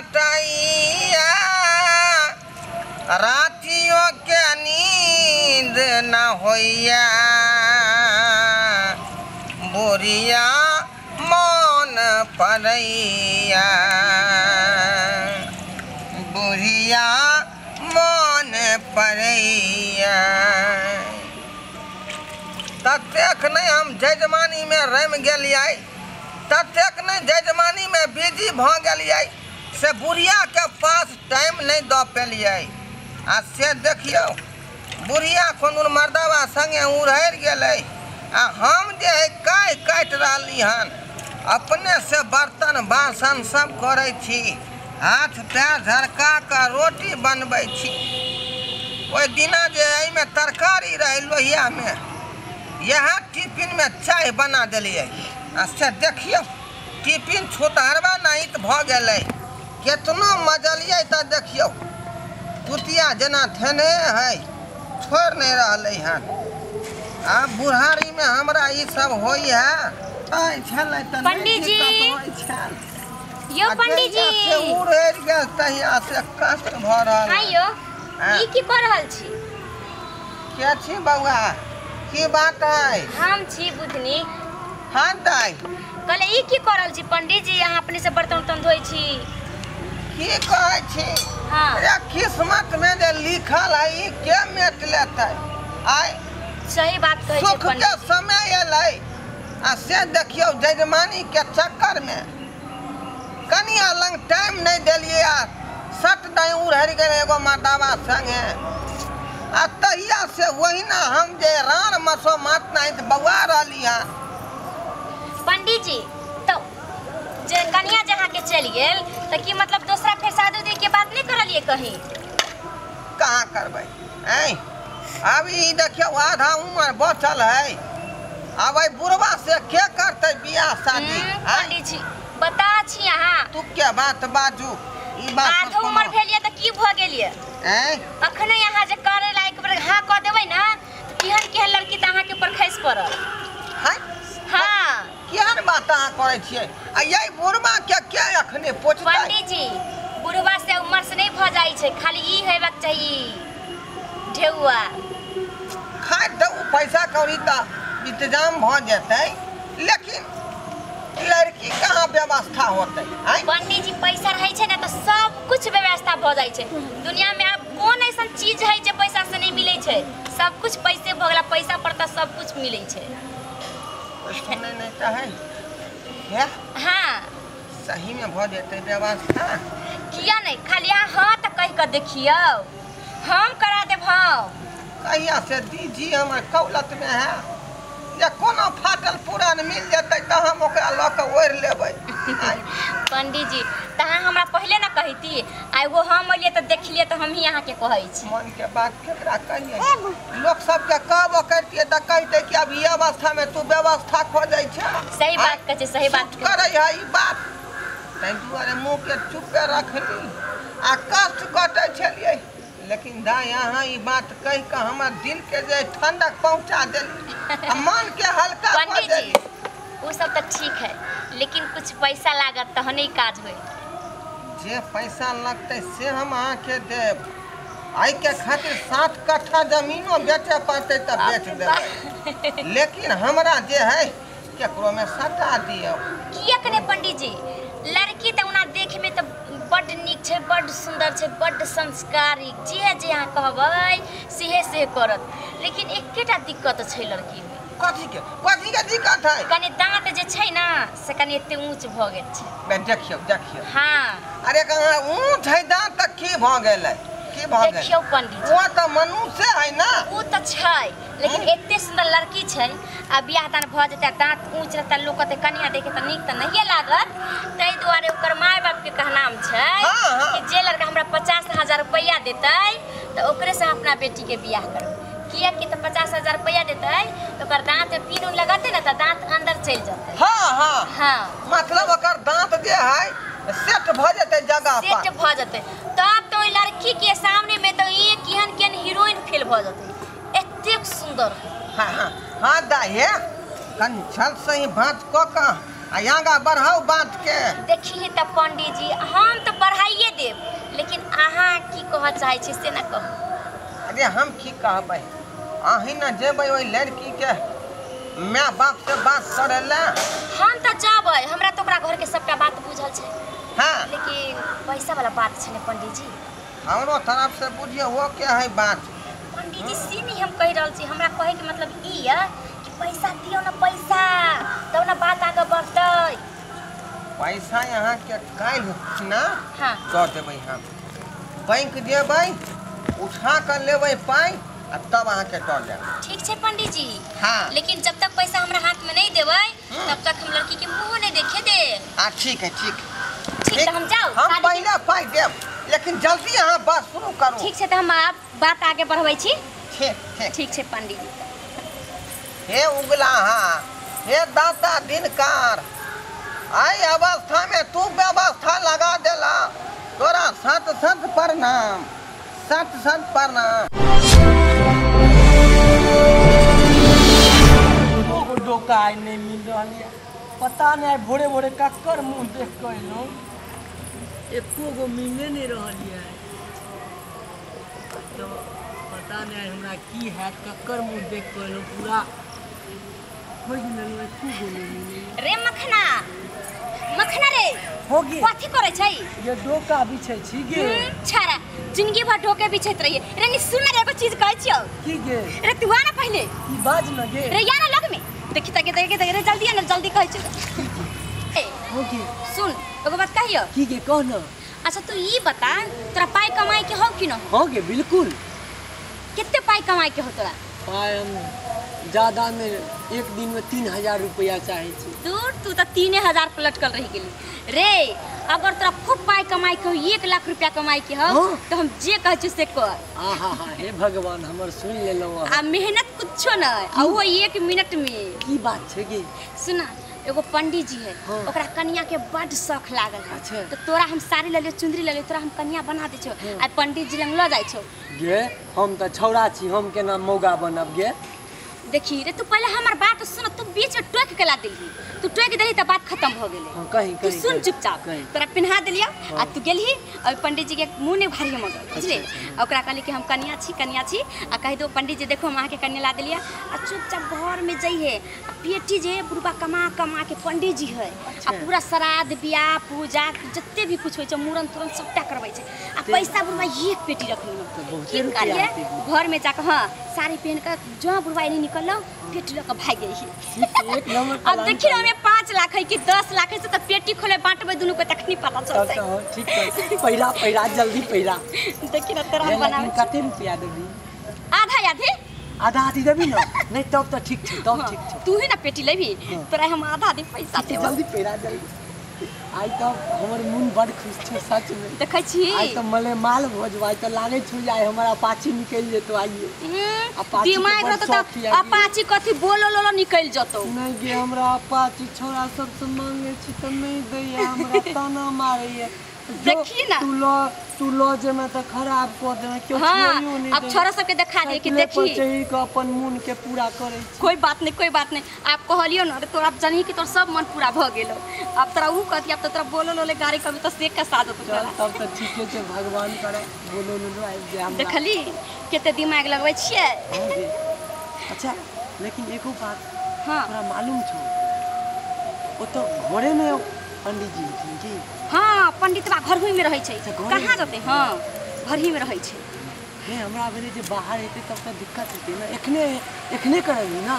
खटाइया, रातियों के नींद न होइया, बुढ़िया मन परैया, बुढ़िया मन परैया। ततेक नहि हम जजमानीमे रमि गेलियै, ततेक नहि जजमानीमे बिजी भऽ गेलियै से बुढ़ियाके पास टाइम नहि दऽ पेलियै। आ से देखियौ बुढ़िया कोनो मर्दबा संगे उड़हरि गेलै आ हम जे है काहि काटि रहली हन। अपने से बर्तन बासन सब करै छी, हाथ पैर झरका कऽ रोटी बनबै छी। ओहि दिना जे एहिमे तरकारी रहै लोहियामे, इएह टिफिनमे चाय बना देलियै। आ से देखियौ टिफिन छुतहरबा नहीं तऽ भऽ गेलै। केतनो मजलियै तऽ देखियौ कुतिया जेना थेने है, छोड़ि नहि रहलै हन। आब बुढ़ारीमे हमरा ई सब होइ है। छलै तऽ पंडीजी यौ, पंडीजी से उड़ि गेल तहिया से कष्ट भऽ रहल। हाँ यौ, ई की कऽ रहल छी? के छी बौआ, की बात है? हम छी बुधनी। हाँ दाइ, कहले ई की कऽ रहल छी पंडीजी? अहाँ अपने से बर्तन उर्तन धोइ छी? की कहै छी? हाँ, अरे किस्मत में जे लिखल है ई के मेट लेतै? आइ सही बात कहै छी सुख के पंडीजी। समय एलै आ से देखियौ जजमानी के चक्कर में कनिया लंग टाइम नहीं देलियै आ सट दाइ उड़हरि गेलै एगो मर्दाबा संगे। आ तहिया से ओहिना हम जे रान मसो मात नहीं बौआ रहली हन। पंडीजी तो जे कनिया जे अहाँके चलि गेल तऽ की मतलब दोसरा फेर शादी उदी के बात नहि करलियै कहीं? कहाँ करबै? ऐं आब ई देखियौ आधा उम्र बचल है, आब एहि बुढ़वा से के करतै बियाह शादी? आँय पंडीजी बता छी अहाँ। तू के बात बाजू ई बात आधा उम्र भेल यऽ तऽ की भऽ गेल यऽ? ऐं अखने अहाँ जे करे लायक पर हाँ कऽ देबै ने तऽ केहन केहन लड़की तऽ अहाँके ऊपर खसि पड़त। हैं हाँ केहन बात अहाँ करै छियै? आ यही बुढ़वा के के अखने पोछतै? पंडीजी बुढ़वा से उम्र से नहीं भऽ जाइ छै, खाली ई हेबाक चाही ढेउआ। खाय तऽ ओ पैसा कौड़ी तऽ इंतजाम भऽ जेतै, लेकिन लड़की कहाँ व्यवस्था होतै? आँय पंडीजी पैसा रहै छै ने तऽ सब कुछ व्यवस्था भऽ जाइ छै दुनिया में। आब कोन ऐसन चीज है जे पैसा से नहीं मिलै छै? सब कुछ पैसे भऽ गेला, पैसा पर तऽ सब कुछ मिलै छै। सुनै नहि चाहै हे। हाँ सही में भऽ जेतै व्यवस्था? किया नहीं, खाली अहाँ हाँ तऽ कहि कऽ देखियौ, हम करा देब। हाँ कहिया से दीजी हमर कौलत में है जे कोनो फाटल पुरान मिल जेतै तऽ हम ओकरा लऽ कऽ ओढ़ि लेबै। आँय पंडीजी तऽ अहाँ हमरा पहिले ने कहिती। आ एगो हम एलियै तऽ देखलियै तऽ हमही अहाँके कहै छी। मन के बात केकरा कहियै? लोक सबके कहबो करतियै तऽ कहितै कि अब ई अवस्था में तू व्यवस्था खोजै छै। सही बात कहै छै, सही बात सूट करै है ई बात, ताहि दुआरे मुँह के चुपे रखली आ कष्ट कटै छलियै। लेकिन दाइ अहाँ ई बात कहि कऽ हमर दिल के जे ठंडक पहुँचा देली आ मन के हल्का कऽ पंडीजी देली। वो सब तऽ ठीक है, लेकिन कुछ पैसा लागत तहने काज होई। जे पैसा लगतै से हम अहाँके देब। एहिके खातिर 7 कट्ठा जमीनो बेचे पड़तै तऽ बेच देबै, लेकिन हमरा जे है केकरो में सटा दियौ। किएक नहि पंडीजी, लड़की तऽ ओना देखे में तऽ बड्ड नीक छै, बड्ड सुन्दर छै, बड्ड संस्कारी, जे जे अहाँ कहबै सेहे सेहे करत। लेकिन एकेटा दिक्कत छै लड़की में। कथी के दिक्कत है? कनि दाँत जे छै ने से कनि एते ऊँच भऽ गेल छै। बे देखियौ देखियौ। हाँ अरे कहाँ ऊँच है दाँत तऽ की भऽ गेलै? की भऽ गेलै? देखियौ पंडीजी ओ तऽ मनुष्य है ना। ओ तऽ छै, लेकिन एते सुन्दर लड़की छै आ बियाह दान भऽ जेतै आ दाँत ऊँच रहतै, लोक कहतै कनिया देखे तऽ नीक तऽ नहिए लागत। ताहि दुआरे ओकर माय बापके कहनाम छै हाँ। कि जे लड़का हमरा 50,000 रुपैआ देतै तऽ ओकरे से हम अपना बेटीके बियाह करब। किएकि तऽ 50,000 रुपैआ देतै तऽ ओकर दाँत पिन उन लगतै ने तऽ दाँत अंदर चलि जेतै। हाँ हाँ हाँ मतलब ओकर दाँत जे है सेट भऽ जेतै जगह पर, सेट भऽ जेतै। तब तऽ ओहि लड़की के सामने में तऽ एक केहन केहन हीरोइन फेल भऽ जेतै, एतेक सुन्दर। हाँ हाँ हाँ दाइ हे कनि छल सही बात कऽ कऽ आ आगाँ बढ़ाउ बात के। देखी त पंडित जी, हम तो बढ़ाइए देब, लेकिन अहाँ की कह चाहै छी से ना कहू। अरे हम की कहबै, अहीं न जेबै ओहि लड़की के my बाप से बात करे ला। हम तो जाबै, हमरा तो ओकरा घर के सबटा बात बुझल छै। हाँ, लेकिन पैसा वाला बात छै ने पंडित जी। हमरो तरफ से बुझिए हो के है बात। पंडित जी से नहीं हम कह रहल छी, हमरा कहे के मतलब ई है कि पैसा दियो ना पैसा, तब ना बात आगे बढ़तै। पैसा यहाँ के काल्हि ना। हाँ, दऽ देबै हम, बैंक जेबै उठा कर लेबै पाइ आ तब अहाँके दऽ देब। ठीक छै पंडित जी। हाँ, लेकिन जब तक पैसा हमरा हाथ में नहीं देबै तब तक हम लड़की के मुंह नहीं देखे देब। आ ठीक है, ठीक ठीक, तो हम जाओ, हम पहले पाइ देब, लेकिन जल्दी अहाँ बात शुरू करू। ठीक छै, तो हम आप बात आगे बढ़बै छी। ठीक ठीक ठीक छै पंडित जी। हे उगला, हाँ हे दाता दिनकार, आई अवस्था में तू व्यवस्था लगा देला, तोरा सत सत प्रणाम, सत सत प्रणाम। डोका आइ नहीं मिल रहा है, पता नहीं भोरे भोरे ककर मुँह देख के अयलहुँ, एको गो मिले नहीं रहल है। तो पता नहीं हमरा की है, ककर मुँह देख के अयलहुँ, पूरा खोज लेलहुँ, एको गो नहीं मिले। रे मखना, मखना रे, हो गे कथी करै छै? ये डोका बिछै छी गे। छाड़ा जिंदगी भर डोके बिछैत रहिए। रे नी सुन रे, एगो चीज कहै छियौ। की गे? रे तू आ ना पहिले। की बाज न गे? रे या ना लग में देखी तके तके तके, रे जल्दी आ ना, जल्दी कहै छियौ। हो गे सुन एगो बात कहियौ। की गे कह न। अच्छा तू ई बता, तोरा पाई कमाई के हौ कि न? हो गे बिल्कुल। कते पाई कमाई के हो तोरा? पाई हम ज्यादा में एक दिन में 3000 रुपया चाहे छी। दूर तू तो 3000 पर लटकल रह गेली रे। अगर तोरा खूब पाई कमाई के हो, 1 लाख रुपया कमाई के हो, तो हम जे कहै छी से कर। आहा हा, हे भगवान हमर सुन लेलहुँ। आ मेहनत कुछो न, आ वो 1 मिनट में। की बात छै गे? सुना, एगो पंडित जी है, ओकरा कन्या के बड शौक लागल है। अच्छा। तो तोरा हम साड़ी ले लियो, चुंदरी ले लियो, तोरा हम कन्या बना दै छौ आ पंडित जी लग ल जाइ छौ। गे हम त छौड़ा छी, हम केना मौगा बनब गे? देखी रे तू पहले हमर बात सुन, तू बीच में टोक के ला देलही, तू टोक देलही त बात खत्म भ गेलै। हां कहीं तू सुन चुपचाप, तोरा पिन्हा देलियौ आ तू गेलही और पंडित जी के मुंह नै भारी मगर, बुझले? आ ओकरा कहली कि हम कन्या छी, कन्या छी, आ कहि दो पंडित जी देखो हम अहाँ के कन्या ला देलियै। आ चुपचाप घर में जइहे, आ पेटी जे बुढ़बा कमा कमा के पंडित जी है, आ पूरा श्राद्ध बियाह पूजा जते भी कुछ होइ छै, मूड़न तुड़न सबटा करबै छै, आ पैसा बुढ़बा एक पेटी रखने की करिए घर में जाके। हां साड़ी पहन के जो बुढ़बा एनी निकललो, पेटी लऽ के भागि गेली। एक नंबर। अब देखियो हमें 5 लाख है कि 10 लाख है, से त पेटी खोले बांटबै दुनू के तखनी पता चलतै। ठीक है, पहिरा पहिरा जल्दी पहिरा। देखि ना तोरा हम बनाबै। कते रुपया देबी? आधा आधे। आधा आधी देबी ना? नहीं तब त ठीक छै, तब ठीक छै। तू ही ना पेटी लेबी, तोरा हम आधा आधी पैसा देब। जल्दी पहिरा जल्दी। आई त हमर मन बड़ खुश छै सच में। देखै छी आई त मले माल भोजवा, त लागै छु जाय हमर अपाची निकल जेतो आइए। अपाची दिमाग रहतो त अपाची कथी बोलो लोलो निकल जतो। नहीं गे हमरा अपाची छोरा सब से मांगे छी त नहीं दैया, हमरा ताना मारैया। देखी ना तू लो जे में त खराब क देमे, क्यों छोड़ियो नहीं। अब छोरा सबके देखा दे कि देखी चढ़ि के अपन मन के पूरा करै छी। कोई बात नहीं, कोई बात नहीं। आप कहलियो ना तोरा आप जानही कि तोर सब मन पूरा भ गेलो। अब तोरा ऊ कहती, अब तो तोरा बोलो लोले गाड़ी कभी तो सेक के साथ होतो। चल तब त ठीके छै, भगवान करे बोलो लोलो आबि जाय हमरा। देखली कते दिमाग लगबै छियै। अच्छा लेकिन एको बात हां तोरा मालूम छौ, ओ तो घरे में पंडित जी छथिन की? हां पंडितवा घरही में रहै छै, कहाँ जतै? हां घरही में रहै छै। नहीं हमरा भेलै जे बाहर हेतै तब त दिक्कत हेतै ना, एखने एखने करबी ना?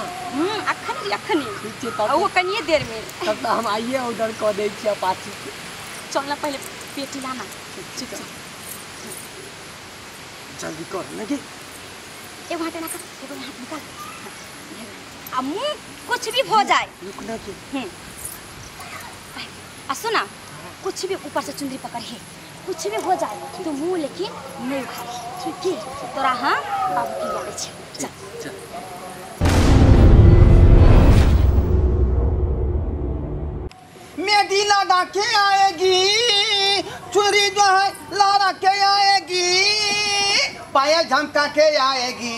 अखनी अखनी ठीक छै तब, ओ कनिए देर में तब त हम आइए ऑर्डर क दै छी अपाची के। चल ना पहले पेटी लाना, चुपचाप जल्दी कर ना के। एगो हाथ ना कर, एगो हाथ निकाल, आ मुंह कुछ भी हो जाए रुक ना के। आ सुना कुछ भी ऊपर से चुंदरी पकड़ है, कुछ भी हो जाए तो मुंह लेकिन नहीं उखाड़ी, ठीक है? तोरा हाँ बाबू की याद है। चल चल मेहंदी लगा के आएगी, चुनरी जो है लहरा के आएगी, पायल झमका के आएगी,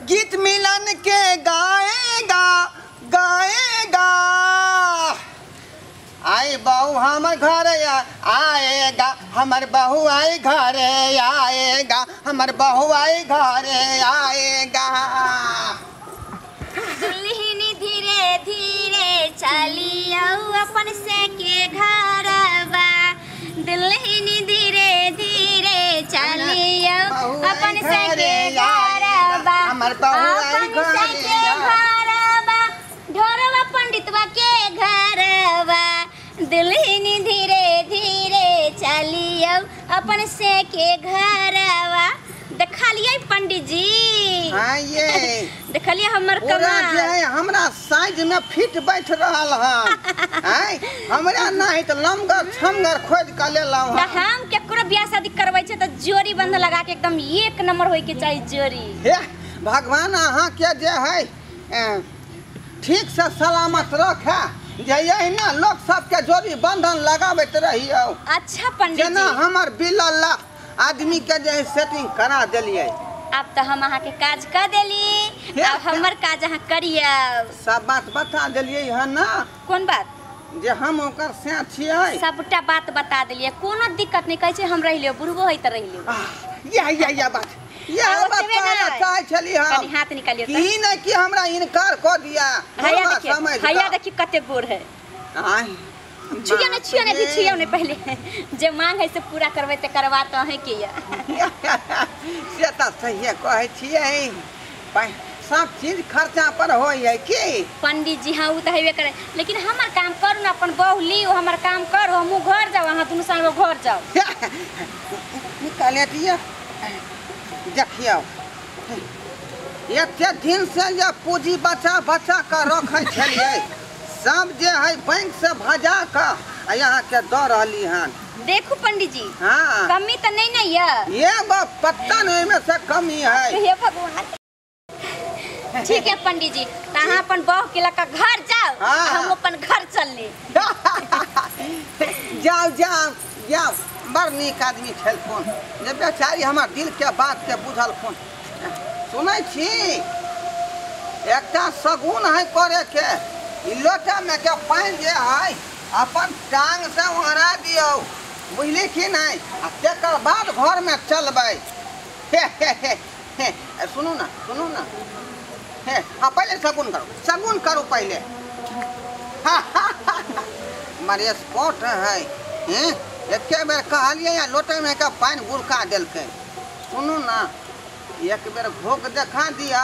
गीत मिलन के गाएगा गाएगा। आई बहू हमर घर आएगा, हमर बहू आई घर आएगा, हमर बहू आई घर आएगा। दुल्हन धीरे धीरे चलियो अपन से के घरवा, दुल्हन धीरे धीरे चलियो अपन से के घरवा, हमर बहू आई अपन से के घरवा, ढोरवा पंडितवा के घरवा। दुल्हन धीरे धीरे चलियो अपन से के घरवा। देखा लियै पंडित जी? हाँ ये देखलिए हमर कमाल जे है हमरा साइज में फिट बैठ रहल हन। आय हमरा नहीं त लमगर छमगर खोज के लेलौ त हम केकरो बियाह शादी करबै छै त जोड़ी बंध लगा के एकदम एक नंबर होय के चाही जोड़ी। हे भगवान अहाँ के जे है ठीक से सलामत रखे, जे यही ना लोग सबके जोड़ी बंधन लगाबैत रहियौ। अच्छा पंडित जी, जेना हमर बिलल आदमी के जे सेटिंग करा देलियै। अब तो हम अहाँ के काज कर देली, अब हमर काज अहाँ करियौ। सब बात बता देलियै हन ना? कोन बात? जे हम ओकर से छियै। सबटा बात बता देलियै, कोनो दिक्कत नहीं। कहै छै हम रहि लियौ, बुढ़बो है त रहि लियौ। यह यह यह बात, यह बात कहै चाहै छली हम। कनी हाथ निकालियौ त। ई नै कि हमरा इनकार क दिया। हैया देखियौ, हैया देखियौ कते गोर है। आय छुइयो नहीं, छुइयो नहीं, भी छुइयो नहीं पहले। जे मांग है से पूरा करबै त करवा त अहें के या। से त सहिए कहै छियै, सब चीज खर्चा पर होय है की पंडित जी? हाँ उ त हेबे करे, लेकिन हमर काम करू ना, अपन बहू लियो हमर काम करू, हमहूँ घर जाओ, अहाँ दुनू संग घर जाओ। निकाले दिया देखियौ, एते दिन से जे पूंजी बचा बचा के रखै छलियै सब जे है बैंक से भजा के यहाँ के दऽ रहली हन। देखू पंडित जी, हाँ कमी तो नहीं नहीं है, ये पत्ता नहीं में से कमी है। हे भगवान, ठीक है पंडित जी, तो अहाँ अपन बहू के लगा घर जाओ, हाँ। हम अपन घर चल ली। जाओ जाओ जाओ, बड़ नीक आदमी छलखुन जे बेचारी हमर दिल के बात के बुझलखुन। सुनै छी एकटा सगुन है करे के, लोटा में के पानि जे है अपन टांग से ओहरा दियौ, बुझली कि नहीं? आ तकर बाद घर में चलबै। हे हे हे हे सुनू ना, सुनू ना, हे हाँ पहले सगुन करू, सगुन करू पहले। मरे स्पॉट है, हैं एके बेर कहलियै या लोटे में के पानि गुड़का देलकै। सुनू ना एक बेर भोग देखा दिया।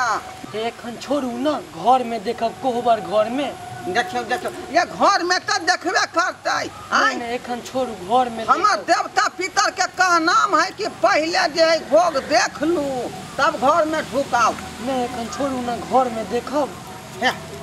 एखन छोड़ू ना, घर में देखब कोहबर घर में देखियौ, देखियौ ये घर में तो देखबे करतै। नहीं एखन छोड़ू घर में। हमर देवता पितर के कहनाम है कि पहले जे है भोग देख लू तब घर में ढुकाओ। नहीं एखन छोड़ू ना, घर में देखब।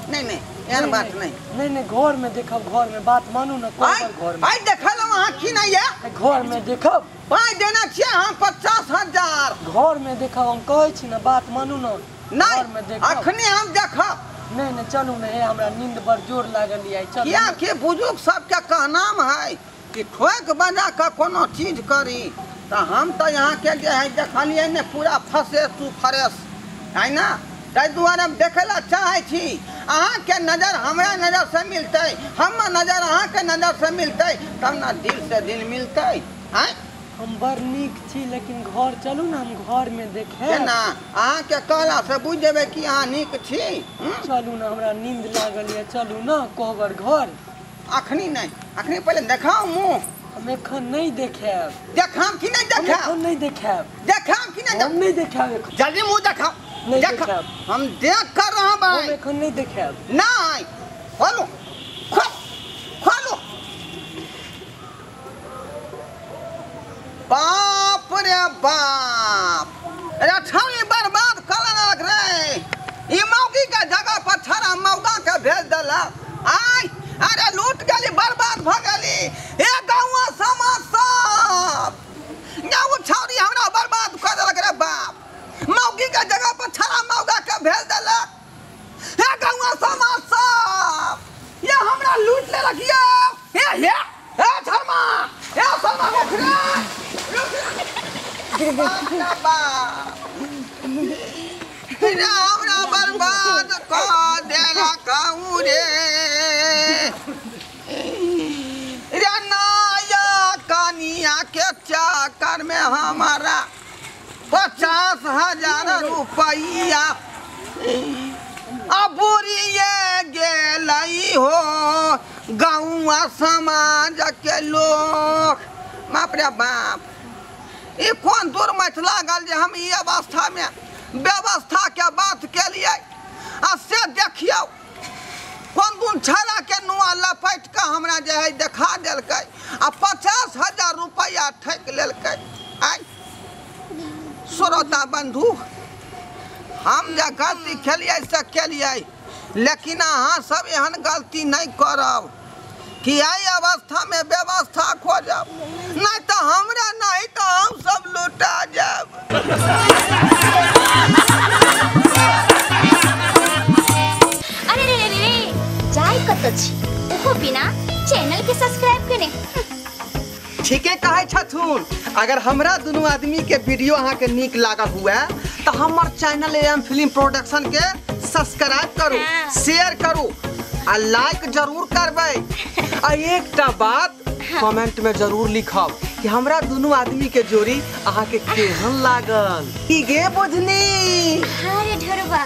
नहीं नहीं एहन बात नहीं, नहीं नहीं घर में देखब, घर में बात मानू ना, कोहबर घर में। आई देखल अहाँ की नहीं है? घर में देखब। पाइ देना छियै हम 50,000। घर में देखब हम कहै छी ना, बात मानू ना। नहीं अखनी हम देखब। नहीं नहीं चलू ना, हे हमरा नींद बड़ जोर लागल है, चलू। किया कि बुजुर्ग सबके कहनाम है कि ठोक बजा के कोनो चीज करी, तो हम तो यहाँ के जे है देखलियै ने पूरा फसे तू फ्रेश है ना, ताहि दुआरे हम देखै ला चाहै छी। अहाँके नजर हमरा नजर से मिलतै, हमर नजर अहाँके नजर से मिलतै, तब ना दिल से दिल मिलतै। आँय हम बड़ नीक छी, लेकिन घर चलू ना, हम घर में देखे ना। अहाँके कहला से बुझि जेबै कि अहाँ नीक छी। चलू ना, हमरा नींद लागल है, चलू ना कोहबर घर। अखनी नहीं, अखनी पहले देखाउ मुँह। हम एखन नहीं देखायब। देखाम कि नहीं देखायब? हम नहीं देखायब। देखाम कि नहीं? हम नहीं देखायब। जल्दी मुँह देखाउ। नहीं देखायब। हम देख कर रहबै। हम एखन नहीं देखायब। नहीं खोलू, खोलू। बाप रे बाप, अरे छौड़ी बर्बाद कऽ लेलक रे। ई मौगी के जगह पर छड़ा मौगा के भेज देलक। आय अरे लूट गेली, बर्बाद भऽ गेली। हे गौआ समाज सब, ओ छौड़ी हमरा बर्बाद कऽ देलक रे बाप। मौगी के जगह पर छड़ा मौगा के भेज देलक। हे गौआ समाज सब, ये हमरा लूट लेलक ये। हे हे हे शर्मा, हे शर्मा उठ रे, बाप रे बाप, हमरा बर्बाद कऽ देलक रे। रुपैया आ बुढ़िए गेलै हो गाँव समाज के लोग। बाप रे बाप, ई कोन दूर मच लागल जे हम ई अवस्था में व्यवस्था के बात केलिए आ से देखियौ कोन दून छड़ा के नुआ लपेट के हमरा जे है देखा देलकै आ 50,000 रुपैया ठकि लेलकै। आइ श्रोता बंधु, हम जे गलती केलिए से केलिए, लेकिन अहाँ सब एहन गलती नहीं करब कि एहि अवस्था में व्यवस्था खोजब, नहीं तो हमरा नहीं तो हम सब लुटा जाब। अरे रे रे रे, जाय कत छी ओहो बिना चैनल के सब्सक्राइब केने। ठीके कहै छथुन, अगर हमरा दुनू आदमी के वीडियो अहाँ के नीक लागल हुए तो हमर चैनल एम फिल्म प्रोडक्शन के सब्सक्राइब करू, शेयर करू आ लाइक जरूर करबै। आ एकटा बात कमेंट में जरूर लिखब कि हमरा दुनू आदमी के जोड़ी अहाँ के केहन लागल। की गे बुझनी? हाँ रे ढोरबा।